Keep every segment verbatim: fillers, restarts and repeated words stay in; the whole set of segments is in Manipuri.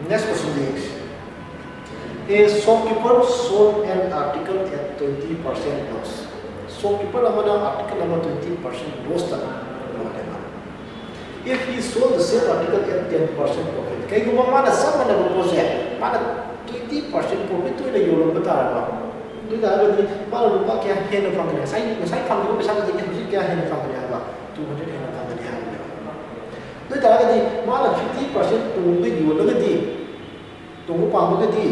Next question is, a shopkeeper sold an article at twenty percent loss. Shopkeeper ꯑꯃꯅ article ꯑꯃ twenty percent loss ꯇ ꯌꯣꯜꯂꯦ ꯃꯥꯅ꯫ If he sold the same article at ten percent profit, ꯀꯩꯒꯨꯝꯕ ꯃꯥꯅ ꯆꯞ ꯃꯥꯟꯅꯕ ꯄꯣꯠꯁꯦ ꯃꯥꯅ twenty percent profit ꯑꯣꯏꯅ ꯌꯣꯜꯂꯝꯕ ꯇꯥꯔꯕ, ꯑꯗꯨ ꯑꯣꯏ ꯇꯥꯔꯒꯗꯤ ꯃꯥꯅ ꯂꯨꯄꯥ ꯀꯌꯥ ꯍꯦꯟꯅ ꯐꯪꯒꯅꯤ? ꯉꯁꯥꯏ ꯉꯁꯥꯏ ꯐꯪꯈꯤꯕ ꯄꯩꯁꯥꯗꯨꯗꯒꯤ ꯍꯧꯖꯤꯛ ꯀꯌꯥ ꯍꯦꯟꯅ ꯐꯪꯒꯅꯤ ꯍꯥꯏꯕ? Two hundred ꯍꯦꯟꯅ ꯐꯪꯒꯅꯤ ꯍꯥꯏꯕꯅꯦꯕ꯫ ꯑꯗꯨ ꯑꯣꯏ ꯇꯥꯔꯒꯗꯤ ꯃꯥꯅ fifty percent ꯇꯣꯡꯕ ꯌꯣꯜꯂꯒꯗꯤ, ꯇꯣꯡꯕ ꯄꯥꯝꯃꯒꯗꯤ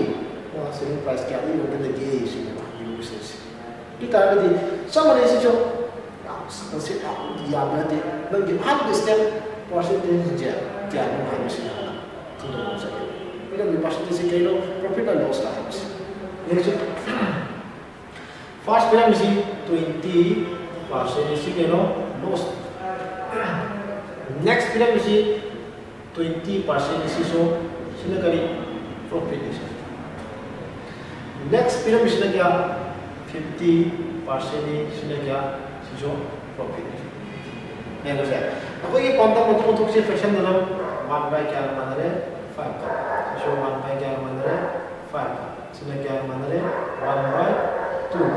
ꯃꯥ selling price ꯀꯌꯥꯗ ꯌꯣꯟꯒꯗꯒꯦ ꯁꯤꯅꯦꯕ ꯌꯦꯡꯉꯨꯁꯦ꯫ ꯑꯗꯨ ꯑꯣꯏ ꯇꯥꯔꯒꯗꯤ ꯆꯞ ꯃꯥꯟꯅꯩ ꯁꯤꯁꯨ꯫ ꯌꯥꯝ ꯁꯛꯁꯦ ꯌꯥꯝ ꯌꯥꯝꯕ ꯅꯠꯇꯦ꯫ ꯅꯪꯒꯤ ꯑꯍꯥꯟꯕ step percentage ꯁꯦ ꯀꯌꯥꯅꯣ ꯍꯥꯏꯕꯁꯤ ꯍꯥꯟꯅ ꯈꯪꯗꯣꯛꯄ ꯆꯪꯉꯤ꯫ ꯄꯤꯔꯝꯃꯤꯕ percentage ꯁꯦ ꯀꯩꯅꯣ? Profit ꯂ loss ꯂ ꯍꯥꯏꯕꯁꯦ꯫ ꯌꯦꯡꯁꯤ꯫ First ꯄꯤꯔꯝꯃꯤꯁꯤ twenty percent ꯁꯤ ꯀꯩꯅꯣ? Loss꯫ Next ꯄꯤꯔꯝꯃꯤꯁꯤ twenty percent ꯁꯤꯁꯨ, ꯁꯤꯅ ꯀꯔꯤ? Profit ꯅꯤ ꯁꯤ꯫ Next ꯄꯤꯔꯝꯃꯤꯁꯤꯅ ꯀꯌꯥ? Fifty percent ꯅꯤ꯫ ꯁꯤꯅ ꯀꯌꯥ? ꯁꯤꯁꯨ profit ꯅꯤ꯫ ꯌꯦꯡꯉꯁꯦ꯫ ꯑꯩꯈꯣꯏꯒꯤ ꯄꯥꯟꯗꯝ ꯑꯣꯟꯊꯣꯛ ꯑꯣꯟꯊꯣꯛꯁꯤ fraction ꯗ ꯑꯗꯨꯝ one by ꯀꯌꯥ ꯃꯥꯟꯅꯔꯦ? Five ꯇ꯫ ꯁꯤꯁꯨ one by ꯀꯌꯥ ꯃꯥꯟꯅꯔꯦ? Five ꯇ꯫ ꯁꯤꯅ ꯀꯌꯥ ꯃꯥꯟꯅꯔꯦ? One by two꯫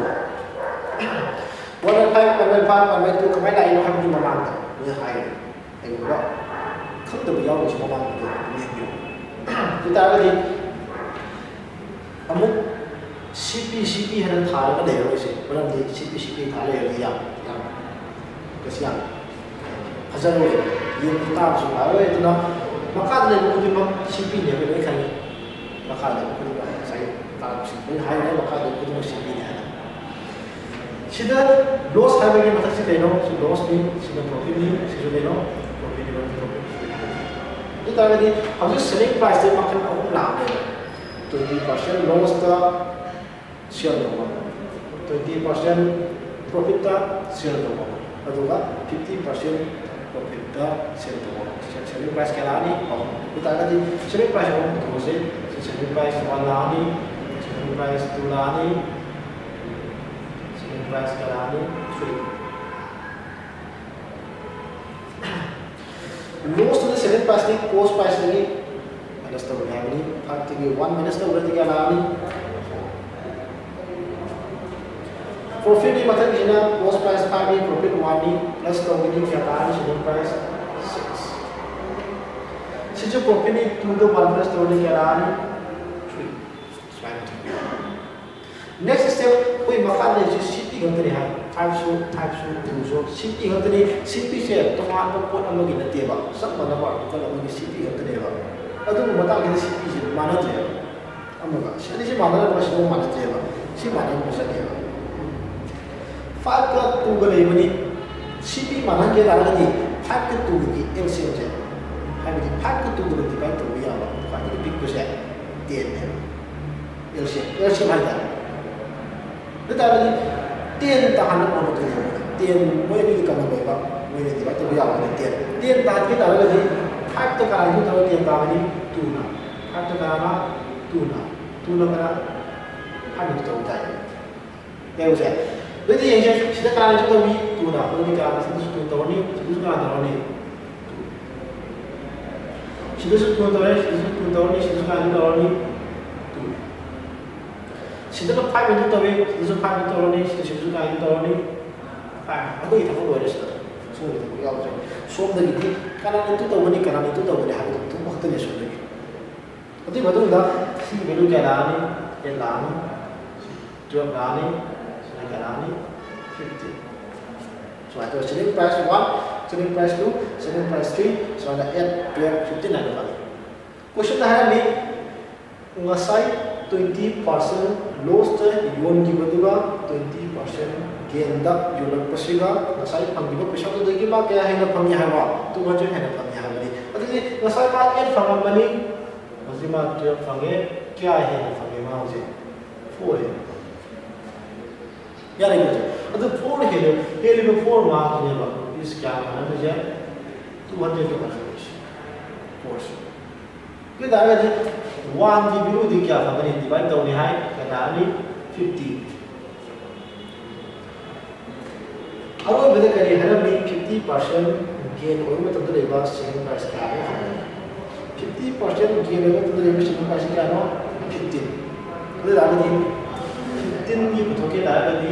One by five, one by five, one by two ꯀꯃꯥꯏꯅ ꯂꯥꯛꯏꯅꯣ ꯍꯥꯏꯕꯗꯤ ꯃꯃꯥꯡꯗ ꯂꯣꯏ ꯍꯥꯏꯔꯦ꯫ ꯀꯩꯒꯨꯝꯕ ꯈꯪꯗꯕ ꯌꯥꯎꯔꯒꯁꯨ ꯃꯃꯥꯡꯗ ꯑꯗꯨꯝ ꯌꯦꯡꯕꯤꯌꯨ꯫ ꯑꯗꯨ ꯇꯥꯔꯒꯗꯤ ꯑꯃꯨꯛ C P, C P ꯍꯥꯏꯅ ꯊꯥꯔꯒ ꯂꯩꯔꯔꯣꯏꯁꯦ꯫ ꯃꯔꯝꯗꯤ C P, C P ꯊꯥ ꯂꯩꯔꯗꯤ ꯌꯥꯝ, ꯌꯥꯝ, ꯀꯩꯁꯨ ꯌꯥꯝ ꯐꯖꯔꯣꯏ, ꯌꯦꯡꯕ ꯇꯥꯕꯁꯨ ꯅꯨꯡꯉꯥꯏꯔꯣꯏ꯫ ꯑꯗꯨꯅ ꯃꯈꯥꯗ ꯂꯩꯕ ꯈꯨꯗꯤꯡꯃꯛ C P ꯅꯦꯕ ꯂꯣꯏ ꯈꯪꯉꯤ꯫ ꯃꯈꯥꯗ ꯂꯩꯕ ꯈꯨꯗꯤꯡꯃꯛ ꯉꯁꯥꯏ ꯇꯥꯔꯛꯄꯁꯤꯡ ꯂꯣꯏ ꯍꯥꯏꯔꯦ, ꯃꯈꯥꯗ ꯂꯩꯕ ꯈꯨꯗꯤꯡꯃꯛ C P ꯅꯦ ꯍꯥꯏꯅ꯫ ꯁꯤꯗ loss ꯍꯥꯏꯕꯒꯤ ꯃꯊꯛꯁꯤ ꯀꯩꯅꯣ? ꯁꯤ loss ꯅꯤ, ꯁꯤꯅ profit ꯅꯤ, ꯁꯤꯁꯨ ꯀꯩꯅꯣ? Profit ꯅꯤ, profit ꯅꯤ꯫ ꯑꯗꯨ ꯑꯣꯏ ꯇꯥꯔꯒꯗꯤ ꯍꯧꯖꯤꯛ selling price ꯁꯦ ꯃꯈꯜ ꯑꯍꯨꯝ ꯂꯥꯛꯑꯦ꯫ Twenty percent loss ꯇ sell ꯇꯧꯕ, twenty percent profit ꯇ sell ꯇꯧꯕ, ꯑꯗꯨꯒ fifty percent profit ꯇ sell ꯇꯧꯕ꯫ Selling price ꯀꯌꯥ ꯂꯥꯛꯑꯅꯤ? ꯑꯍꯨꯝ꯫ ꯑꯗꯨ ꯇꯥꯔꯒꯗꯤ selling price ꯑꯍꯨꯝ ꯄꯨꯊꯣꯛꯑꯁꯦ꯫ Selling price one ꯂꯥꯛꯑꯅꯤ, selling price two ꯂꯥꯛꯑꯅꯤ, selling price ꯀꯌꯥ ꯂꯥꯛꯑꯅꯤ? Three꯫ Loss ꯇꯨꯅ selling price ꯅꯤ, cost price ꯇꯒꯤ ꯃꯥꯏꯅꯁ ꯇꯧꯒꯅꯤ ꯍꯥꯏꯕꯅꯤ꯫ ꯐꯥꯏꯚꯇꯒꯤ ꯋꯥꯟ ꯃꯥꯏꯅꯁ ꯇꯧꯔꯗꯤ ꯀꯌꯥ ꯂꯥꯛꯑꯅꯤ? ꯄ꯭ꯔꯣꯐꯤꯠꯀꯤ ꯃꯊꯪꯁꯤꯅ ꯀꯣꯁ ꯄ꯭ꯔꯥꯏꯁ ꯐꯥꯏꯚꯅꯤ, ꯄ꯭ꯔꯣꯐꯤꯠ ꯋꯥꯟꯅꯤ, ꯄ꯭ꯂꯁ ꯇꯧꯒꯅꯤ, ꯀꯌꯥ ꯂꯥꯛꯑꯅꯤ? Selling price six. ꯁꯤꯁꯨ ꯄ꯭ꯔꯣꯐꯤꯠꯅꯤ, ꯇꯨꯗ ꯋꯥꯟ ꯄ꯭ꯂꯁ ꯇꯧꯔꯗꯤ ꯀꯌꯥ ꯂꯥꯛꯑꯅꯤ? ꯊ꯭ꯔꯤ꯫ ꯁꯨꯃꯥꯏꯅ ꯊꯣꯛꯄꯤꯔꯣ꯫ ꯅꯦꯛꯁ ꯁ꯭ꯇꯦꯞ ꯑꯩꯈꯣꯏ ꯃꯈꯥꯗ ꯂꯩꯔꯤꯁꯤ ꯁꯤ ꯄꯤ ꯈꯛꯇꯅꯤ ꯍꯥꯏ꯫ ꯐꯥꯏꯚꯁꯨ, ꯐꯥꯏꯚꯁꯨ, ꯇꯨꯁꯨ ꯁꯤ ꯄꯤ ꯈꯛꯇꯅꯤ꯫ ꯁꯤ ꯄꯤꯁꯦ ꯇꯣꯉꯥꯟꯕ ꯄꯣꯠ ꯑꯃꯒꯤ ꯅꯠꯇꯦꯕ, ꯆꯞ ꯃꯥꯟꯅꯕ ꯑꯥꯔꯇꯤꯀꯜ ꯑꯃꯒꯤ ꯁꯤ ꯄꯤ ꯈꯛꯇꯅꯦꯕ꯫ ꯑꯗꯨꯕꯨ ꯃꯇꯥꯡꯁꯤꯗ ꯁꯤ ꯄꯤꯁꯦ ꯃꯥꯟꯅꯗ꯭ꯔꯦꯕ꯫ ꯑꯃꯒ ꯁꯤ ꯑꯅꯤꯁꯤ ꯃꯥꯟꯅꯔꯒ ꯁꯤꯗ ꯑꯃꯨꯛ ꯃꯥꯟꯅꯗ꯭ꯔꯦꯕ꯫ ꯁꯤ ꯃꯥꯟꯅꯕ ꯆꯠꯂꯦꯕ꯫ ꯐꯥꯏꯚꯀ ꯇꯨꯒ ꯂꯩꯕꯅꯤ꯫ ꯁꯤ ꯄꯤ ꯃꯥꯟꯅꯍꯟꯒꯦ ꯇꯥꯔꯒꯗꯤ ꯐꯥꯏꯚꯀ ꯇꯨꯒꯤ ꯑꯦꯜ ꯁꯤ ꯑꯦꯝꯁꯦ, ꯍꯥꯏꯕꯗꯤ ꯐꯥꯏꯚꯀ ꯇꯨꯒ ꯗꯤꯚꯥꯏꯠ ꯇꯧꯕ ꯌꯥꯕ ꯈ꯭ꯋꯥꯏꯗꯒꯤ ꯄꯤꯛꯄꯁꯦ ꯇꯦꯟꯅꯦꯕ꯫ L C M, L C M ꯍꯥꯏꯇꯥꯔꯦ꯫ ꯑꯗꯨ ꯇꯥꯔꯒꯗꯤ ꯇꯦꯟ ꯇꯥꯍꯟꯅꯕ ꯍꯣꯠꯅꯗꯣꯏꯅꯦꯕ꯫ ꯇꯦꯟ ꯃꯣꯏ ꯑꯅꯤꯒꯤ ꯀꯃꯟ ꯑꯣꯏꯕ, ꯃꯣꯏꯅ ꯗꯤꯚꯥꯏꯠ ꯇꯧꯕ ꯌꯥꯕꯅꯤ ꯇꯦꯟ꯫ ꯇꯦꯟ ꯇꯥꯍꯟꯒꯦ ꯇꯥꯔꯒꯗꯤ ꯐꯥꯏꯚꯇ ꯀꯅꯥ ꯏꯟꯇꯨ ꯇꯧꯔꯒ ꯇꯦꯟ ꯇꯥꯒꯅꯤ? ꯇꯨꯅ꯫ ꯐꯥꯏꯚꯇ ꯀꯅꯥꯅ? ꯇꯨꯅ꯫ ꯇꯨꯅ ꯀꯅꯥ? ꯐꯥꯏꯚ ꯏꯟꯇꯨ ꯇꯧꯕ ꯇꯥꯏ꯫ ꯌꯦꯡꯉꯨꯁꯦ꯫ ꯑꯗꯨꯗꯤ ꯌꯦꯡꯁꯦ, ꯁꯤꯗ ꯀꯅꯥ ꯏꯟꯇꯨ ꯇꯧꯏ? ꯇꯨꯅ꯫ ꯑꯗꯨꯗꯤ ꯀꯅꯥꯅ ꯁꯤꯗꯁꯨ ꯇꯨ ꯇꯧꯔꯅꯤ, ꯁꯤꯗꯁꯨ ꯀꯅꯥ ꯇꯧꯔꯅꯤ? ꯇꯨ꯫ ꯁꯤꯗꯁꯨ ꯇꯨ ꯇꯧꯔꯦ, ꯁꯤꯗꯁꯨ ꯇꯨ ꯇꯧꯔꯅꯤ, ꯁꯤꯗꯁꯨ ꯀꯅꯥ ꯏꯟꯇꯨ ꯇꯧꯔꯅꯤ? ꯇꯨ꯫ ꯁꯤꯗꯅ ꯐꯥꯏꯚ ꯏꯟꯇꯨ ꯇꯧꯏ, ꯁꯤꯗꯁꯨ ꯐꯥꯏꯚ ꯏꯟꯇꯨ ꯇꯧꯔꯅꯤ, ꯁꯤꯗ, ꯁꯤꯗꯁꯨ ꯀꯅꯥ ꯏꯟꯇꯨ ꯇꯧꯔꯅꯤ? ꯐꯥꯏꯚ꯫ ꯑꯩꯈꯣꯏꯒꯤ ꯊꯕꯛ ꯂꯣꯏꯔꯦ ꯁꯤꯗ꯫ ꯁꯣꯝꯒꯤ ꯊꯕꯛ ꯌꯥꯎꯗ꯭ꯔꯦ꯫ ꯁꯣꯝꯗꯒꯤꯗꯤ ꯀꯅꯥꯅ ꯏꯟꯇꯨ ꯇꯧꯒꯅꯤ, ꯀꯅꯥꯅ ꯏꯟꯇꯨ ꯇꯧꯒꯅꯤ ꯍꯥꯏꯕꯗꯨ ꯈꯛꯇꯅꯦ ꯁꯣꯝꯗꯒꯤ꯫ ꯑꯗꯨꯒꯤ ꯃꯇꯨꯡꯗ ꯁꯤ ꯚꯦꯂꯨ ꯀꯌꯥ ꯂꯥꯛꯑꯅꯤ? ꯑꯦꯠ ꯂꯥꯛꯑꯅꯤ, ꯇꯨꯌꯦꯜꯞ ꯂꯥꯛꯑꯅꯤ, ꯁꯤꯅ ꯀꯌꯥ ꯂꯥꯛꯑꯅꯤ? ꯐꯤꯐꯇꯤꯟ꯫ ꯁꯨꯃꯥꯏꯅ ꯇꯧꯔꯦ, selling price one, selling price two, selling price three, ꯁꯨꯃꯥꯏꯅ ꯑꯦꯠ, ꯇꯨꯌꯦꯜꯞ, ꯐꯤꯐꯇꯤꯟ ꯍꯥꯏꯅ ꯐꯪꯉꯤ꯫ ꯀꯣꯏꯁꯟꯗ ꯍꯥꯏꯔꯝꯃꯤ, ꯉꯁꯥꯏ ꯇ꯭ꯋꯦꯟꯇꯤ ꯄꯥꯔꯁꯦꯟ ꯂꯣꯁꯇ ꯌꯣꯟꯈꯤꯕꯗꯨꯒ ꯇ꯭ꯋꯦꯟꯇꯤ ꯄꯥꯔꯁꯦꯟ ꯒꯦꯟꯗ ꯌꯣꯜꯂꯛꯄꯁꯤꯒ ꯉꯁꯥꯏ ꯐꯪꯈꯤꯕ ꯄꯩꯁꯥꯗꯨꯗꯒꯤ ꯃꯥ ꯀꯌꯥ ꯍꯦꯟꯅ ꯐꯪꯉꯤ ꯍꯥꯏꯕ? ꯇꯨ ꯍꯟꯗ꯭ꯔꯦꯠ ꯍꯦꯟꯅ ꯐꯪꯉꯤ ꯍꯥꯏꯕꯅꯤ꯫ ꯑꯗꯨꯗꯤ ꯉꯁꯥꯏ ꯃꯥ ꯑꯦꯠ ꯐꯪꯉꯝꯕꯅꯤ, ꯍꯧꯖꯤꯛ ꯃꯥ ꯇꯨꯌꯦꯜꯞ ꯐꯪꯉꯦ꯫ ꯀꯌꯥ ꯍꯦꯟꯅ ꯐꯪꯉꯦ ꯃꯥ ꯍꯧꯖꯤꯛ? ꯐꯣꯔ ꯍꯦꯟꯅ ꯐꯪꯉꯦ꯫ ꯌꯥꯔꯦ, ꯌꯥꯔꯦ꯫ ꯑꯗꯨ ꯐꯣꯔ ꯍꯦꯜꯂꯦ, ꯍꯦꯜꯂꯤꯕ ꯐꯣꯔ ꯃꯥꯔꯛꯇꯨꯅꯦꯕ꯫ ꯄꯤꯁ ꯀꯌꯥ ꯃꯥꯟꯅꯗꯣꯏꯁꯦ? ꯇꯨ ꯍꯟꯗ꯭ꯔꯦꯠꯇ ꯃꯥꯟꯅꯗꯣꯏꯁꯦ꯫ ꯐꯣꯔꯁꯦ꯫ ꯑꯗꯨ ꯑꯣꯏ ꯇꯥꯔꯒꯗꯤ ꯋꯥꯟꯒꯤ ꯚꯦꯂꯨꯗꯤ ꯀꯌꯥ ꯐꯪꯒꯅꯤ? ꯗꯤꯚꯥꯏꯠ ꯇꯧꯅꯤ ꯍꯥꯏ, ꯀꯌꯥ ꯇꯥꯔꯅꯤ? ꯐꯤꯐꯇꯤ꯫ ꯑꯔꯣꯏꯕꯗ ꯀꯔꯤ ꯍꯥꯏꯔꯝꯃꯤ? ꯐꯤꯐꯇꯤ ꯄꯥꯔꯁꯦꯟ ꯒꯦꯟ ꯑꯣꯏꯕ ꯃꯇꯝꯗ ꯂꯩꯕ ꯁꯦꯂꯤꯡ ꯄ꯭ꯔꯥꯏꯁ ꯀꯌꯥꯅꯣ ꯍꯪꯕꯅꯤ꯫ ꯐꯤꯐꯇꯤ ꯄꯥꯔꯁꯦꯟ ꯒꯦꯟ ꯑꯣꯏꯕ ꯃꯇꯝꯗ ꯂꯩꯔꯤꯕ ꯁꯤꯡ ꯄꯥꯏꯁꯤ ꯀꯌꯥꯅꯣ? ꯐꯤꯐꯇꯤꯟ꯫ ꯑꯗꯨ ꯑꯣꯏꯇꯥꯔꯒꯗꯤ ꯐꯤꯐꯇꯤꯟꯒꯤ ꯄꯨꯊꯣꯛꯀꯦ ꯇꯥꯔꯒꯗꯤ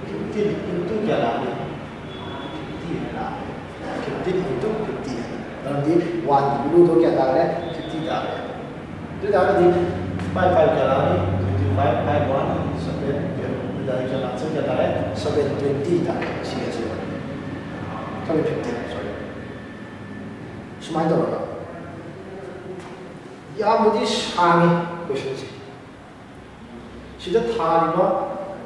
ꯐꯤꯐꯇꯤꯟ ꯏꯟꯇꯨ ꯀꯌꯥ ꯂꯥꯛꯑꯅꯤ? ꯐꯤꯐꯇꯤ ꯍꯥꯏꯅ ꯂꯥꯛꯑꯅꯤ꯫ ꯐꯤꯐꯇꯤꯟ ꯏꯟꯇꯨ ꯐꯤꯐꯇꯤ ꯍꯥꯏꯅ꯫ ꯃꯔꯝꯗꯤ ꯋꯥꯟꯒꯤ ꯚꯦꯂꯨꯗꯣ ꯀꯌꯥ ꯇꯥꯔꯦ? ꯐꯤꯐꯇꯤ ꯇꯥꯔꯦ꯫ ꯑꯗꯨ ꯑꯣꯏꯇꯥꯔꯒꯗꯤ ꯐꯥꯏꯚ ꯐꯥꯏꯚ ꯀꯌꯥ ꯂꯥꯛꯑꯅꯤ? Twenty five, five one, seven twelve. ꯑꯗꯨ ꯑꯣꯏꯇꯥꯔꯗꯤ ꯀꯌꯥ ꯂꯥꯛ-, ꯀꯌꯥ ꯇꯥꯔꯦ? ꯁꯚꯦꯟ ꯇ꯭ꯋꯦꯟꯇꯤ ꯇꯥꯔꯦ꯫ ꯁꯤ ꯑꯁꯤ ꯁꯚꯦꯟ ꯐꯤꯐꯇꯤ, ꯁꯣꯔꯤ꯫ ꯁꯨꯃꯥꯏꯅ ꯇꯧꯔꯒ ꯌꯥꯝꯅꯗꯤ ꯁꯥꯡꯉꯤ ꯀꯣꯏꯁꯟꯁꯦ꯫ ꯁꯤꯗ ꯊꯥꯔꯤꯕ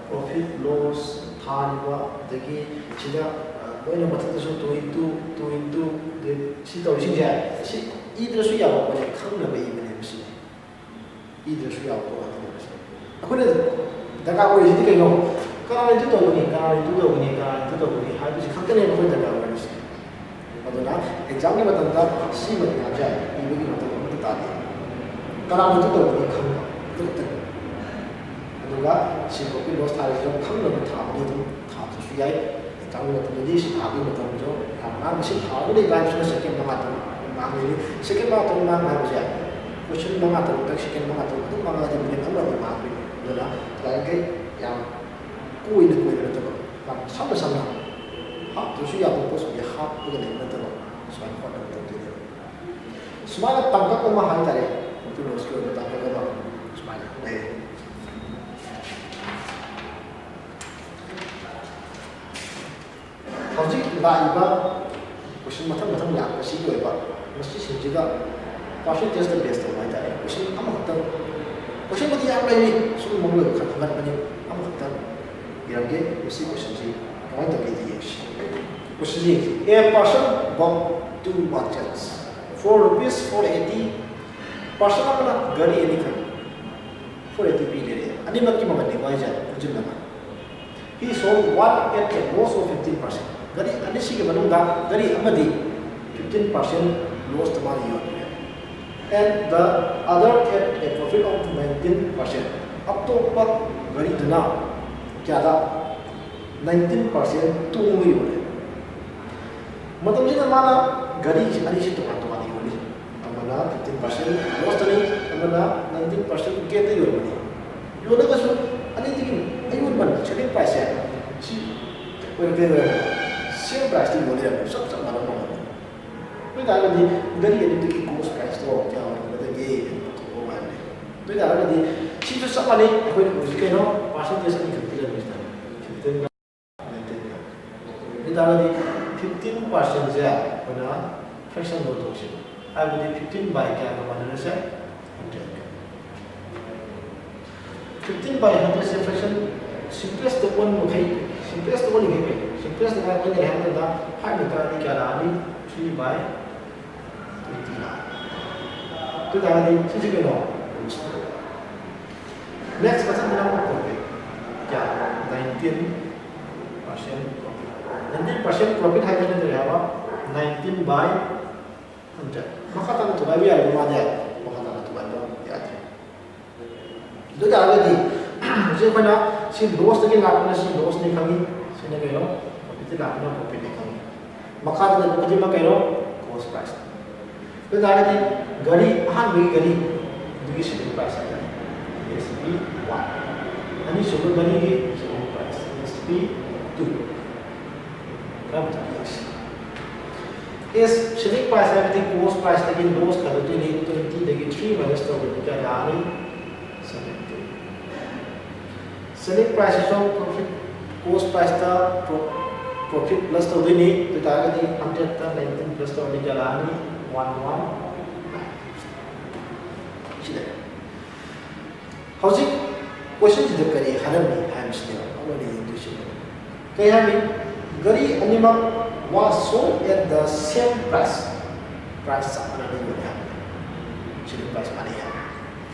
ꯄ꯭ꯔꯣꯐꯤꯠ ꯂꯣꯁ ꯊꯥꯔꯤꯕ, ꯑꯗꯒꯤ ꯁꯤꯗ, ꯑ, ꯃꯣꯏꯅ ꯃꯊꯛꯇꯁꯨ ꯇꯨ ꯏꯟꯇꯨ ꯇꯨ ꯏꯟꯇꯨ, ꯑꯗꯩ ꯁꯤ ꯇꯧꯔꯤꯁꯤꯡꯁꯦ, ꯁꯤ ꯏꯗ꯭ꯔꯁꯨ ꯌꯥꯕ ꯄꯣꯠꯅꯦ, ꯈꯪꯅꯕ ꯏꯕꯅꯦꯕ ꯁꯤꯅꯦ꯫ ꯏꯗ꯭ꯔꯁꯨ ꯌꯥꯕ ꯄꯣꯠ ꯉꯥꯛꯇꯅꯦꯕ ꯁꯤꯅꯦ꯫ ꯑꯩꯈꯣꯏꯅ ꯗꯔꯀꯥꯔ ꯑꯣꯏꯔꯤꯁꯤꯗꯤ ꯀꯩꯅꯣ? ꯀꯅꯥꯅ ꯏꯟꯇꯨ ꯇꯧꯒꯅꯤ, ꯀꯅꯥꯅ ꯏꯟꯇꯨ ꯇꯧꯒꯅꯤ, ꯀꯅꯥꯅ ꯏꯟꯇꯨ ꯇꯧꯒꯅꯤ ꯍꯥꯏꯕꯁꯤ ꯈꯛꯇꯅꯦꯕ ꯑꯩꯈꯣꯏ ꯗꯔꯀꯥꯔ ꯑꯣꯏꯔꯤꯁꯦ꯫ ꯑꯗꯨꯅ ꯑꯦꯛꯖꯥꯝꯒꯤ ꯃꯇꯝꯗ ꯁꯤ ꯃꯌꯥꯝꯁꯦ ꯏꯕꯒꯤ ꯃꯇꯝ ꯑꯃꯠꯇ ꯇꯥꯗꯦ꯫ ꯀꯅꯥꯅ ꯏꯟꯇꯨ ꯇꯧꯒꯅꯤ ꯈꯪꯕ, ꯑꯗꯨ ꯈꯛꯇꯅꯤ꯫ ꯑꯗꯨꯒ ꯁꯤ ꯄ꯭ꯔꯣꯐꯤꯠ ꯂꯣꯁ ꯊꯥꯔꯤꯁꯤꯁꯨ ꯈꯪꯅꯕ ꯊꯥꯕꯗꯤ ꯑꯗꯨꯝ ꯊꯥꯗ꯭ꯔꯁꯨ ꯌꯥꯏ꯫ ꯑꯦꯛꯖꯥꯝꯒꯤ ꯃꯇꯝꯗꯗꯤ ꯁꯤ ꯊꯥꯕꯒꯤ ꯃꯇꯝꯁꯨ ꯌꯥꯝ ꯃꯥꯡꯉꯤ꯫ ꯁꯤ ꯊꯥꯕ ꯂꯩꯕ ꯍꯥꯏꯕꯁꯤꯅ ꯁꯦꯀꯦꯟ ꯃꯉꯥ ꯇꯔꯨꯛ ꯃꯥꯡꯉꯤ꯫ ꯁꯦꯀꯦꯟ ꯃꯉꯥ ꯇꯔꯨꯛ ꯃꯥꯡꯕ ꯍꯥꯏꯕꯁꯦ ꯀꯣꯏꯁꯟ ꯃꯉꯥ ꯇꯔꯨꯛꯇ ꯁꯦꯀꯦꯟ ꯃꯉꯥ ꯇꯔꯨꯛ ꯑꯗꯨꯝ ꯃꯥꯡꯉꯛꯑꯗꯤ ꯃꯤꯅꯤꯠ ꯑꯃ ꯑꯗꯨꯝ ꯃꯥꯡꯗꯣꯏꯅꯤ꯫ ꯑꯗꯨꯅ ꯌꯥꯔꯤꯈꯩ ꯌꯥꯝ ꯀꯣꯏꯅ ꯀꯣꯏꯅ ꯅꯠꯇꯕ, ꯌꯥꯝ ꯁꯝꯅ ꯁꯝꯅ ꯍꯥꯞꯇ꯭ꯔꯁꯨ ꯌꯥꯕ ꯄꯣꯠꯁꯤꯡꯁꯦ ꯍꯥꯞꯄꯒ ꯂꯩꯕ ꯅꯠꯇꯕ ꯁꯨꯃꯥꯏꯅ ꯍꯣꯠꯅꯕ ꯇꯧꯗꯣꯏꯅꯦꯕ꯫ ꯁꯨꯃꯥꯏꯅ ꯇꯥꯡꯀꯛ ꯑꯃ ꯍꯥꯏꯇꯥꯔꯦ, ꯄ꯭ꯔꯣꯐꯤꯠ ꯂꯣꯁꯀꯤ ꯑꯣꯏꯕ ꯇꯥꯡꯀꯛ ꯑꯃ ꯁꯨꯃꯥꯏꯅ ꯂꯩꯔꯦ꯫ ꯍꯧꯖꯤꯛ ꯂꯥꯛꯏꯕ ꯀꯣꯏꯁꯟ ꯃꯊꯪ ꯃꯊꯪ ꯂꯥꯛꯄꯁꯤꯒꯤ ꯑꯣꯏꯕ ꯃꯁꯤꯁꯤꯡꯁꯤꯒ ꯄꯥꯔꯁꯦꯟꯇꯦꯖꯇ ꯕꯦꯁ ꯇꯧꯕ ꯍꯥꯏꯇꯥꯔꯦ꯫ ꯀꯣꯏꯁꯟ ꯑꯃꯈꯛꯇꯪ, ꯀꯣꯏꯁꯟꯕꯨꯗꯤ ꯌꯥꯝ ꯂꯩꯔꯤ, ꯁꯨꯝ ꯃꯔꯨ ꯑꯣꯏꯕ ꯈꯔ ꯈꯟꯒꯠꯄꯅꯤ꯫ ꯑꯃꯈꯛꯇꯪ ꯏꯔꯝꯒꯦ꯫ ꯃꯁꯤ ꯀꯣꯏꯁꯟꯁꯤ ꯀꯃꯥꯏꯅ ꯇꯧꯒꯦꯗꯤ ꯌꯦꯡꯁꯤ꯫ ꯀꯣꯏꯁꯟꯁꯤ ꯌꯦꯡꯁꯤ꯫ A person bought two watches for rupees four eighty꯫ Person ꯑꯃꯅ ꯒꯥꯔꯤ ꯑꯅꯤꯈꯛ ꯐꯣꯔ ꯑꯩꯠꯇꯤ ꯄꯤ ꯂꯩꯔꯛꯑꯦ꯫ ꯑꯅꯤꯃꯛꯀꯤ ꯃꯃꯜꯅꯤꯀꯣ ꯍꯥꯏꯁꯦ ꯄꯨꯟꯁꯤꯜꯂꯒ꯫ He sold one at a loss of fifteen percent꯫ ꯒꯥꯔꯤ ꯑꯅꯤꯁꯤꯒꯤ ꯃꯅꯨꯡꯗ ꯒꯥꯔꯤ ꯑꯃꯗꯤ ꯐꯤꯐꯇꯤꯟ ꯄꯥꯔꯁꯦꯟ ꯂꯣꯁꯇ ꯃꯥꯅ ꯌꯣꯟꯈ꯭ꯔꯦ꯫ And the other at a profit of nineteen percent꯫ ꯑꯇꯣꯞꯄ ꯒꯥꯔꯤꯗꯨꯅ ꯀꯌꯥꯗ? ꯅꯥꯏꯟꯇꯤꯟ ꯄꯥꯔꯁꯦꯟ ꯇꯣꯡꯕ ꯌꯣꯜꯂꯦ꯫ ꯃꯇꯝꯁꯤꯗ ꯃꯥꯅ ꯒꯥꯔꯤ ꯑꯅꯤꯁꯤ ꯇꯣꯉꯥꯟ ꯇꯣꯉꯥꯟꯅ ꯌꯣꯜꯂꯤ꯫ ꯑꯃꯅ ꯐꯤꯐꯇꯤꯟ ꯄꯥꯔꯁꯦꯟ ꯂꯣꯁꯇꯅꯤ, ꯑꯃꯅ ꯅꯥꯏꯟꯇꯤꯟ ꯄꯥꯔꯁꯦꯟ ꯒꯦꯟꯗ ꯌꯣꯟꯕꯅꯤ꯫ ꯌꯣꯜꯂꯒꯁꯨ ꯑꯅꯤꯗꯨꯒꯤ ꯑꯌꯣꯟꯕ ꯁꯦꯂꯤꯡ ꯄ꯭ꯔꯥꯏꯁꯁꯦ ꯁꯤ ꯑꯣꯏꯔꯛꯇꯣꯏꯅꯦꯕ꯫ ꯁꯦꯝ ꯄ꯭ꯔꯥꯏꯁꯇ ꯌꯣꯜ ꯂꯩꯔꯝꯃꯦ, ꯆꯞ ꯆꯞ ꯃꯥꯟꯅꯕ ꯃꯃꯜ꯫ ꯑꯗꯨ ꯑꯣꯏꯇꯥꯔꯒꯗꯤ ꯒꯥꯔꯤ ꯑꯅꯤꯗꯨꯒꯤ ꯀꯣꯁ ꯄ꯭ꯔꯥꯏꯁꯇꯣ ꯀꯌꯥ ꯑꯣꯏꯔꯝꯒꯗꯒꯦ ꯍꯥꯏꯅ ꯄꯨꯊꯣꯛꯄ ꯋꯥꯅꯤ꯫ ꯑꯗꯨ ꯑꯣꯏꯇꯥꯔꯒꯗꯤ ꯁꯤꯁꯨ ꯆꯞ ꯃꯥꯟꯅꯩ, ꯑꯩꯈꯣꯏꯅ ꯍꯧꯖꯤꯛ ꯀꯩꯅꯣ ꯄꯥꯔꯁꯦꯟꯇꯦꯖ ꯑꯅꯤꯈꯛ ꯄꯤꯔꯝꯃꯤꯁꯤꯗ ꯐꯤꯐꯇꯤꯟꯒ ꯅꯥꯏꯟꯇꯤꯟꯒ꯫ ꯑꯗꯨ ꯑꯣꯏꯇꯥꯔꯒꯗꯤ ꯐꯤꯐꯇꯤꯟ ꯄꯥꯔꯁꯦꯟꯁꯦ ꯑꯩꯈꯣꯏꯅ ꯐ꯭ꯔꯦꯛꯁꯟ ꯑꯣꯟꯊꯣꯛꯁꯦꯕ, ꯍꯥꯏꯕꯗꯤ ꯐꯤꯐꯇꯤꯟ ꯕꯥꯏ ꯀꯌꯥꯒ ꯃꯥꯟꯅꯔꯁꯦ? ꯍꯟꯗ꯭ꯔꯦꯠꯀ꯫ ꯐꯤꯐꯇꯤꯟ ꯕꯥꯏ ꯍꯟꯗ꯭ꯔꯦꯠꯁꯦ ꯐ꯭ꯔꯦꯛꯁꯟ ꯁꯤꯝꯄ꯭ꯂꯦꯁꯇ ꯑꯣꯟꯕ ꯃꯈꯩ, ꯁꯤꯝꯄ꯭ꯂꯦꯁꯇ ꯑꯣꯟꯂꯤꯉꯩ ꯐꯩ, ꯁꯤꯝꯄ꯭ꯂꯦꯁꯇ ꯀꯥꯏ ꯑꯣꯟꯈ꯭ꯔꯦ ꯍꯥꯏꯕ ꯃꯇꯝꯗ ꯐꯥꯏꯚꯅ ꯀꯛꯑꯗꯤ ꯀꯌꯥ ꯂꯥꯛꯑꯅꯤ? ꯊ꯭ꯔꯤ ꯕꯥꯏ ꯇ꯭ꯋꯦꯟꯇꯤ ꯂꯥꯛꯑꯅꯤ꯫ ꯑꯗꯨ ꯑꯣꯏꯇꯥꯔꯒꯗꯤ ꯁꯤꯁꯦ ꯀꯩꯅꯣ? ꯅꯦꯛꯁ ꯃꯊꯪꯗꯅ ꯑꯃꯨꯛ ꯄ꯭ꯔꯣꯐꯤꯠ ꯀꯌꯥ? Nineteen percent profit. Nineteen percent profit ꯍꯥꯏꯕꯁꯤꯅ ꯀꯔꯤ ꯍꯥꯏꯕ? ꯅꯥꯏꯟꯇꯤꯟ ꯕꯥꯏ ꯍꯟꯗ꯭ꯔꯦꯠ꯫ ꯃꯈꯥ ꯇꯥꯅ ꯊꯨꯒꯥꯏꯕ ꯌꯥꯔꯤꯕ ꯃꯥꯗꯤ? ꯃꯈꯥ ꯇꯥꯅ ꯊꯨꯒꯥꯏꯕ ꯌꯥꯗ꯭ꯔꯦ꯫ ꯑꯗꯨ ꯑꯣꯏꯇꯥꯔꯒꯗꯤ ꯍꯧꯖꯤꯛ ꯑꯩꯈꯣꯏꯅ ꯁꯤ ꯂꯣꯁꯇꯒꯤ ꯂꯥꯛꯄꯅ ꯁꯤ ꯂꯣꯁꯅꯤ ꯈꯪꯉꯤ, ꯁꯤꯅ ꯀꯩꯅꯣ? ꯄ꯭ꯔꯣꯐꯤꯠꯇꯒꯤ ꯂꯥꯛꯄꯅ ꯄ꯭ꯔꯣꯐꯤꯠꯅꯤ ꯈꯪꯉꯤ꯫ ꯃꯈꯥꯗ ꯂꯩꯕ ꯈꯨꯗꯤꯡꯃꯛ ꯀꯩꯅꯣ? ꯀꯣꯁ ꯄ꯭ꯔꯥꯏꯁ꯫ ꯑꯗꯨ ꯑꯣꯏꯇꯥꯔꯒꯗꯤ ꯒꯥꯔꯤ ꯑꯍꯥꯟꯕꯒꯤ ꯒꯥꯔꯤ ꯑꯗꯨꯒꯤ ꯁꯦꯂꯤꯡ ꯄ꯭ꯔꯥꯏꯁ ꯍꯥꯏꯇꯥꯔꯦ, ꯑꯦꯁ ꯄꯤ ꯋꯥꯟ꯫ ꯑꯅꯤꯁꯨꯕ ꯒꯥꯔꯤꯒꯤ selling price S P two. ꯀꯔꯝꯕ ꯆꯠꯀꯗꯧꯁꯤ? ꯑꯦꯁ ꯁꯦꯂꯤꯡ ꯄ꯭ꯔꯥꯏꯁ ꯍꯥꯏꯕꯗꯤ ꯀꯣꯁ ꯄ꯭ꯔꯥꯏꯁꯇꯒꯤ ꯂꯣꯁ ꯈꯥꯏꯗꯣꯛꯇꯣꯏꯅꯤ꯫ ꯇ꯭ꯋꯦꯟꯇꯤꯗꯒꯤ ꯊ꯭ꯔꯤ ꯃꯥꯏꯅꯁ ꯇꯧꯕꯗꯤ ꯀꯌꯥ ꯂꯥꯛꯑꯅꯤ? ꯁꯚꯦꯟꯇꯤꯟ꯫ ꯁꯦꯂꯤꯡ ꯄ꯭ꯔꯥꯏꯁꯁꯤꯁꯨ ꯄ꯭ꯔꯣꯐꯤꯠ, ꯀꯣꯁ ꯄ꯭ꯔꯥꯏꯁꯇ ꯄ꯭ꯔꯣꯐꯤꯠ ꯄ꯭ꯂꯁ ꯇꯧꯗꯣꯏꯅꯤ꯫ ꯑꯗꯨ ꯑꯣꯏꯇꯥꯔꯒꯗꯤ ꯍꯟꯗ꯭ꯔꯦꯠꯇ ꯅꯥꯏꯟꯇꯤꯟ ꯄ꯭ꯂꯁ ꯇꯧꯔꯗꯤ ꯀꯌꯥ ꯂꯥꯛꯑꯅꯤ? One one nine. ꯁꯤꯗ ꯍꯧꯖꯤꯛ ꯀꯣꯏꯁꯟꯁꯤꯗ ꯀꯔꯤ ꯍꯥꯏꯔꯝꯃꯤ ꯍꯥꯏꯕꯁꯤꯅꯦꯕ ꯑꯩꯈꯣꯏꯅ ꯌꯦꯡꯗꯣꯏꯁꯦ꯫ ꯀꯩ ꯍꯥꯏꯔꯝꯃꯤ? ꯒꯥꯔꯤ ꯑꯅꯤꯃꯛ was sold at the same price, price ꯆꯞ ꯃꯥꯟꯅꯅ ꯌꯣꯜꯂꯦ ꯍꯥꯏꯕꯅꯦ꯫ ꯁꯦꯂꯤꯡ ꯄ꯭ꯔꯥꯏꯁ ꯃꯥꯟꯅꯩ ꯍꯥꯏꯕ꯫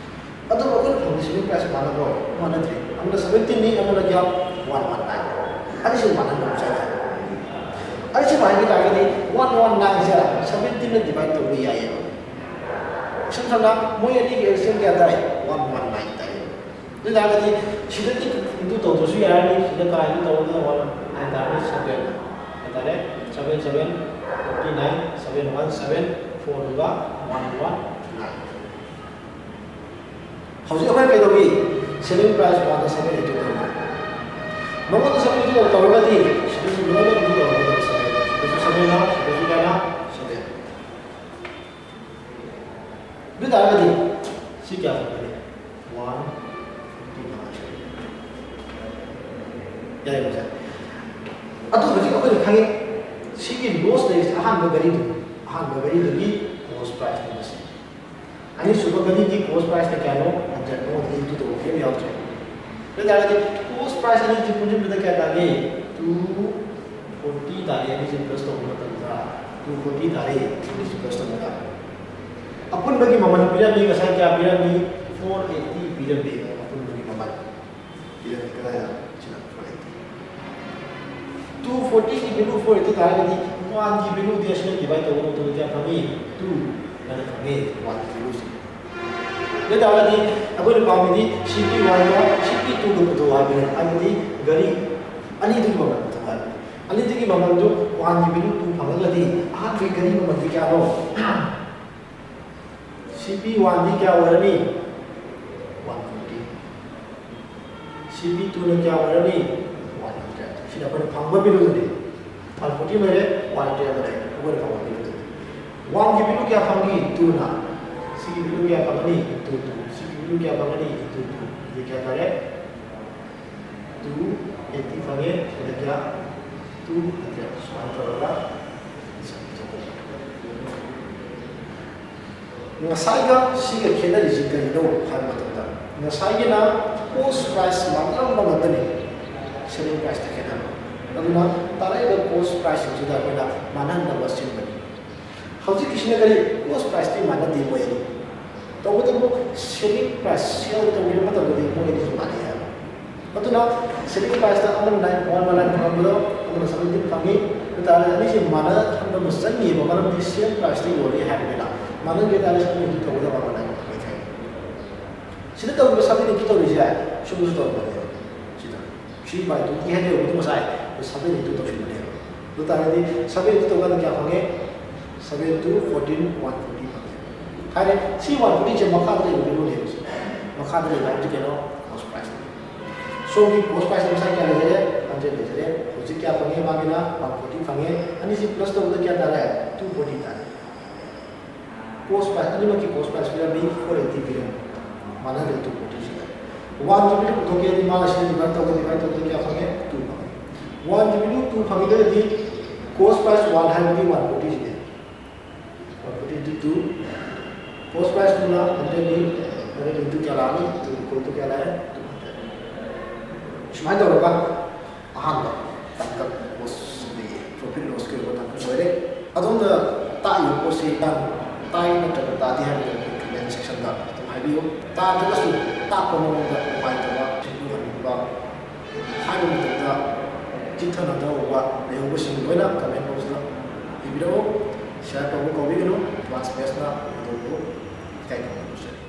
ꯑꯗꯨꯕꯨ ꯑꯩꯈꯣꯏꯅ ꯐꯪꯕ ꯁꯦꯂꯤꯡ ꯄ꯭ꯔꯥꯏꯁ ꯃꯥꯟꯅꯕ꯭ꯔꯣ? ꯃꯥꯟꯅꯗ꯭ꯔꯦ꯫ ꯑꯃꯅ ꯁꯚꯦꯟꯇꯤꯟꯅꯤ, ꯑꯃꯅ ꯀꯌꯥ? One one nine. ꯑꯅꯤꯁꯤ ꯃꯥꯟꯅꯍꯟꯕ ꯑꯃ ꯆꯪꯉꯦ꯫ ꯑꯅꯤꯁꯤ ꯃꯥꯟꯅꯈꯤ ꯇꯥꯔꯒꯗꯤ ꯋꯥꯟ ꯋꯥꯟ ꯅꯥꯏꯟꯁꯦ ꯁꯚꯦꯟꯇꯤꯟꯅ ꯗꯤꯚꯥꯏꯠ ꯇꯧꯕ ꯌꯥꯏꯌꯦꯕ꯫ ꯏꯁꯝ ꯁꯝꯅ ꯃꯣꯏ ꯑꯅꯤꯒꯤ ꯑꯦꯜ ꯁꯤ ꯑꯦꯝ ꯀꯌꯥ ꯇꯥꯏ? ꯋꯥꯟ ꯋꯥꯟ ꯅꯥꯏꯟ ꯇꯥꯏ꯫ ꯑꯗꯨ ꯑꯣꯏꯇꯥꯔꯒꯗꯤ ꯁꯤꯗꯗꯤ ꯏꯟꯇꯨ ꯇꯧꯗ꯭ꯔꯁꯨ ꯌꯥꯔꯅꯤ꯫ ꯁꯤꯗ ꯀꯥ ꯏꯟꯇꯨ ꯇꯧꯕꯗ ꯋꯥꯟ ꯅꯥꯏꯟ ꯇꯥꯔꯅꯤ, ꯁꯚꯦꯟ ꯍꯥꯏꯇꯥꯔꯦ꯫ Seven seven forty nine, seven one seven. ꯐꯣꯔꯗꯨꯒ ꯋꯥꯟ ꯋꯥꯟ ꯅꯥꯏꯟ꯫ ꯍꯧꯖꯤꯛ ꯑꯩꯈꯣꯏ ꯀꯩꯗꯧꯏ? Selling price ꯋꯥꯟꯗ seven eighty ꯇꯧꯕ꯫ ꯃꯉꯣꯟꯗ seven eighty ꯇꯧꯔꯒꯗꯤ ꯁꯤꯗꯁꯨ ꯂꯣꯏꯅ ꯑꯗꯨꯝ ꯇꯧꯔꯒꯗꯤ seven, ꯁꯤꯗꯁꯨ seven ꯂꯥꯛ, ꯁꯤꯗꯁꯨ ꯀꯌꯥꯅ? Seven꯫ ꯑꯗꯨ ꯇꯥꯔꯒꯗꯤ ꯁꯤ ꯀꯌꯥ ꯐꯪꯒꯅꯤ? One fifty ꯐꯪꯒꯅꯤ꯫ ꯌꯥꯔꯦꯀꯣ ꯁꯦ? ꯑꯗꯨ ꯍꯧꯖꯤꯛ ꯑꯩꯈꯣꯏꯅ ꯈꯪꯉꯤ, ꯁꯤꯒꯤ loss ꯂꯩꯔꯤꯁꯦ ꯑꯍꯥꯟꯕ ꯒꯥꯔꯤꯗꯨ, ꯑꯍꯥꯟꯕ ꯒꯥꯔꯤꯗꯨꯒꯤ cost price ꯅꯦꯕ ꯁꯤ꯫ ꯑꯅꯤꯁꯨꯕ ꯒꯥꯔꯤꯒꯤ cost price ꯅ ꯀꯌꯥꯅꯣ? Hundred꯫ ꯃꯉꯣꯟꯗꯗꯤ ꯏꯟꯇꯨ ꯇꯧꯕ ꯀꯩꯝ ꯌꯥꯎꯗ꯭ꯔꯦ꯫ ꯑꯗꯨ ꯑꯣꯏꯇꯥꯔꯒꯗꯤ cost price ꯑꯅꯤꯁꯤ ꯄꯨꯟꯁꯤꯟꯕꯗ ꯀꯌꯥ ꯇꯥꯒꯦ? Two forty ꯇꯥꯔꯦ꯫ ꯑꯅꯤꯁꯤ plus ꯇꯧꯕ ꯃꯇꯝꯗ two forty ꯇꯥꯔꯦ꯫ ꯑꯅꯤꯁꯤ plus ꯇꯧꯕꯗ ꯑꯄꯨꯟꯕꯒꯤ ꯃꯃꯜ ꯄꯤꯔꯝꯃꯤ꯫ ꯉꯁꯥꯏ ꯀꯌꯥ ꯄꯤꯔꯝꯃꯤ? Four eighty ꯄꯤꯔꯝꯃꯤ꯫ ꯑꯄꯨꯟꯕꯒꯤ ꯃꯃꯜ ꯄꯤꯔꯝꯃꯤ꯫ ꯀꯗꯥꯏꯗ? ꯁꯤꯗ four eighty꯫ Two forty ꯒꯤ value four eighty ꯇꯥꯔꯒꯗꯤ one ꯒꯤ value ꯗꯤ ꯑꯁꯤꯅ divide ꯇꯧꯕ ꯃꯇꯝꯗ ꯀꯌꯥ ꯐꯪꯉꯤ? Two ꯍꯥꯏꯅ ꯐꯪꯉꯤ꯫ One ꯒꯤ value ꯁꯤ꯫ ꯑꯗꯨ ꯑꯣꯏꯇꯥꯔꯒꯗꯤ ꯑꯩꯈꯣꯏꯅ ꯄꯥꯝꯃꯤꯗꯤ C P one ꯒ C P two ꯒ ꯄꯨꯊꯣꯛꯑꯣ ꯍꯥꯏꯕꯅꯤ, ꯍꯥꯏꯕꯗꯤ ꯒꯥꯔꯤ ꯑꯅꯤꯗꯨꯒꯤ ꯃꯃꯜ ꯄꯨꯊꯣꯛꯑꯣ ꯍꯥꯏꯕꯅꯤ꯫ ꯑꯅꯤꯗꯨꯒꯤ ꯃꯃꯜꯗꯨ one ꯒꯤ value two ꯐꯪꯉꯒꯗꯤ ꯑꯍꯥꯟꯕꯒꯤ ꯒꯥꯔꯤ ꯃꯃꯜꯗꯤ ꯀꯌꯥꯅꯣ? C P one ꯗꯤ ꯀꯌꯥ ꯑꯣꯏꯔꯅꯤ? One forty꯫ C P two ꯅ ꯀꯌꯥ ꯑꯣꯏꯔꯅꯤ? One hundred꯫ ꯁꯤꯅ ꯑꯩꯈꯣꯏꯅ ꯐꯪꯕ value ꯗꯨꯅꯤ꯫ One forty ꯑꯃ ꯂꯩꯔꯦ, one hundred ꯑꯃ ꯂꯩꯔꯦ, ꯑꯩꯈꯣꯏꯅ ꯐꯪꯕ value ꯗꯨꯅꯤ꯫ One ꯒꯤ value ꯀꯌꯥ ꯐꯪꯉꯤ? Two ꯅ꯫ C ꯒꯤ value ꯀꯌꯥ ꯐꯪꯒꯅꯤ? Two two꯫ C ꯒꯤ value ꯀꯌꯥ ꯐꯪꯒꯅꯤ? Two two꯫ ꯑꯗꯨꯗꯤ ꯀꯌꯥ ꯇꯥꯔꯦ? Two eighty ꯐꯪꯉꯦ꯫ ꯁꯤꯗ ꯀꯌꯥ? Two hundred꯫ ꯁꯨꯃꯥꯏꯅ ꯇꯧꯔꯒ ꯉꯁꯥꯏꯒ ꯁꯤꯒ ꯈꯦꯠꯅꯔꯤꯁꯤ ꯀꯔꯤꯅꯣ ꯍꯥꯏꯕ ꯃꯇꯝꯗ, ꯉꯁꯥꯏꯒꯤꯅ cost price ꯃꯥꯟꯅꯔꯝꯕ ꯉꯥꯛꯇꯅꯤ, selling price ꯇ ꯈꯦꯠꯅꯕ꯫ ꯑꯗꯨꯅ ꯇꯥꯔꯛꯏꯕ cost price ꯁꯤꯡꯁꯤꯗ ꯑꯩꯈꯣꯏꯅ ꯃꯥꯟꯅꯍꯟꯅꯕ ꯁꯤꯟꯕꯅꯤ꯫ ꯍꯧꯖꯤꯛꯀꯤꯁꯤꯅ ꯀꯔꯤ? Cost price ꯇꯤ ꯃꯥꯟꯅꯗꯦ ꯃꯣꯏ ꯑꯅꯤ꯫ ꯇꯧꯕꯇꯕꯨ selling price, sale ꯇꯧꯕꯤꯕ ꯃꯇꯝꯗꯗꯤ ꯃꯣꯏ ꯑꯅꯤꯁꯨ ꯃꯥꯟꯅꯩ ꯍꯥꯏꯕ꯫ ꯑꯗꯨꯅ selling price ꯇ ꯑꯃꯅ ꯅꯥꯏꯟ, one one nine ꯐꯪꯉꯝꯕꯗꯣ ꯑꯃꯅ seventeen ꯐꯪꯉꯤ꯫ ꯑꯗꯨ ꯇꯥꯔꯒꯗꯤ ꯑꯅꯤꯁꯤ ꯃꯥꯟꯅꯍꯟꯕ ꯑꯃ ꯆꯪꯉꯤꯕ, ꯃꯔꯝꯗꯤ sale price ꯇ ꯌꯣꯜꯂꯤ ꯍꯥꯏꯕꯅꯤꯅ꯫ ꯃꯥꯟꯅꯗꯦ ꯇꯥꯔꯒꯗꯤ seventeen ꯇꯧꯒꯗꯕ ꯑꯃꯅ ꯐꯪꯉꯤ꯫ ꯁꯤꯗ ꯇꯧꯔꯤꯕ seventeen ꯇꯧꯔꯤꯁꯦ ꯁꯨꯝꯕꯁꯨ ꯇꯧꯔꯝꯕꯅꯦꯕ꯫ ꯁꯤꯗ three by twenty ꯍꯥꯏꯅ ꯌꯧꯕꯗꯣ ꯉꯁꯥꯏ seventeen ꯇꯧꯁꯤꯟꯕꯅꯦꯕ꯫ ꯑꯗꯨ ꯇꯥꯔꯒꯗꯤ seventeen ꯇꯧꯀꯥꯟꯗ ꯀꯌꯥ ꯐꯪꯉꯦ? Seven to fourteen, one forty ꯐꯪꯉꯦ ꯍꯥꯏꯔꯦ꯫ ꯁꯤ ꯋꯥꯟ ꯐꯣꯔꯇꯤꯁꯦ ꯃꯈꯥꯗ ꯂꯩꯕ ꯃꯤꯔꯣꯜꯅꯦꯕ꯫ ꯃꯈꯥꯗ ꯂꯩꯕ ꯍꯥꯏꯕꯗꯤ ꯀꯩꯅꯣ? ꯀꯣꯁ ꯄ꯭ꯔꯥꯏꯁꯅꯤ꯫ ꯁꯣꯝꯒꯤ ꯀꯣꯁ ꯄ꯭ꯔꯥꯏꯁ ꯉꯁꯥꯏ ꯀꯌꯥ ꯂꯩꯖꯔꯦ? ꯍꯟꯗ꯭ꯔꯦꯠ ꯂꯩꯖꯔꯦ꯫ ꯍꯧꯖꯤꯛ ꯀꯌꯥ ꯐꯪꯉꯦ? ꯃꯥꯒꯤꯅ ꯋꯥꯟ ꯐꯣꯔꯇꯤ ꯐꯪꯉꯦ꯫ ꯑꯅꯤꯁꯤ ꯄ꯭ꯂꯁ ꯇꯧꯕꯗ ꯀꯌꯥ ꯇꯥꯔꯦ? ꯇꯨ ꯐꯣꯔꯇꯤ ꯇꯥꯔꯦ꯫ ꯀꯣꯁ ꯄ꯭ꯔꯥꯏꯁ ꯑꯅꯤꯃꯛꯀꯤ ꯀꯣꯁ ꯄ꯭ꯔꯥꯏꯁ ꯄꯤꯔꯝꯃꯤ, ꯐꯣꯔ ꯑꯩꯠꯇꯤ ꯄꯤꯔꯝꯃꯤ꯫ ꯃꯥꯟꯅꯗ꯭ꯔꯦ ꯇꯨ ꯐꯣꯔꯇꯤꯁꯤꯗ꯫ ꯋꯥꯟ ꯖꯤꯕꯤꯗ ꯄꯨꯊꯣꯛꯀꯦꯗꯤ ꯃꯥꯅ ꯁꯤꯗ ꯗꯤꯚꯥꯏꯠ ꯇꯧꯕ, ꯗꯤꯚꯥꯏꯠ ꯇꯧꯕꯗ ꯀꯌꯥ ꯐꯪꯉꯦ? ꯇꯨ ꯐꯪꯉꯦ꯫ ꯋꯥꯟ ꯖꯤꯕꯤꯗꯨ ꯇꯨ ꯐꯪꯉꯤꯗꯨꯗꯤ ꯀꯣꯁ ꯄ꯭ꯔꯥꯏꯁ ꯋꯥꯟ ꯍꯥꯏꯕꯗꯤ ꯋꯥꯟ ꯐꯣꯔꯇꯤꯁꯤꯅꯦ꯫ One forty into two, cost price ꯇꯨꯅ ꯍꯟꯗ꯭ꯔꯦꯠꯅꯤ꯫ ꯍꯟꯗ꯭ꯔꯦꯠ ꯏꯟꯇꯨ ꯀꯌꯥ ꯂꯥꯛꯑꯅꯤ? ꯇꯨ ꯏꯀ꯭ꯋꯦꯜ ꯇꯨ ꯀꯌꯥ ꯂꯥꯛꯑꯦ? Two hundred. ꯁꯨꯃꯥꯏꯅ ꯇꯧꯔꯒ ꯑꯍꯥꯟꯕ ꯇꯥꯡꯀꯛ ꯀꯣꯁ ꯑꯗꯒꯤ ꯄ꯭ꯔꯣꯐꯤꯠ ꯂꯣꯁꯀꯤ ꯑꯣꯏꯕ ꯇꯥꯡꯀꯛ ꯂꯣꯏꯔꯦ꯫ ꯑꯗꯣꯝꯅ ꯇꯥꯛꯏꯕ ꯄꯣꯠꯁꯤ ꯇꯥꯏ ꯅꯠꯇ꯭ꯔꯒ ꯇꯥꯗꯦ ꯍꯥꯏꯕꯗꯨ ꯀꯃꯦꯟ ꯁꯦꯛꯁꯟꯗ ꯑꯗꯨꯝ ꯍꯥꯏꯕꯤꯌꯨ꯫ ꯇꯥꯗ꯭ꯔꯒꯁꯨ ꯇꯥꯛꯄ ꯃꯑꯣꯡꯗ ꯅꯨꯡꯉꯥꯏꯇꯕ, ꯁꯦꯝꯗꯣꯛꯍꯟꯅꯤꯡꯕ, ꯍꯥꯏꯕ ꯃꯇꯝꯗ ꯆꯤꯠꯊꯅꯗꯕ ꯂꯩꯍꯧꯕꯁꯤꯡ ꯂꯣꯏꯅ ꯀꯃꯦꯟ ꯕꯣꯛꯁꯇ ꯏꯕꯤꯔꯛꯎ꯫ ꯁꯤꯌꯔ ꯇꯧꯕ ꯀꯥꯎꯕꯤꯒꯅꯨ꯫ ꯑꯦꯗꯚꯥꯟꯁ ꯕꯦꯁꯅ ꯑꯗꯣꯝꯕꯨ ꯏꯀꯥꯏ ꯈꯨꯝꯅꯕ ꯇꯧꯖꯔꯤ꯫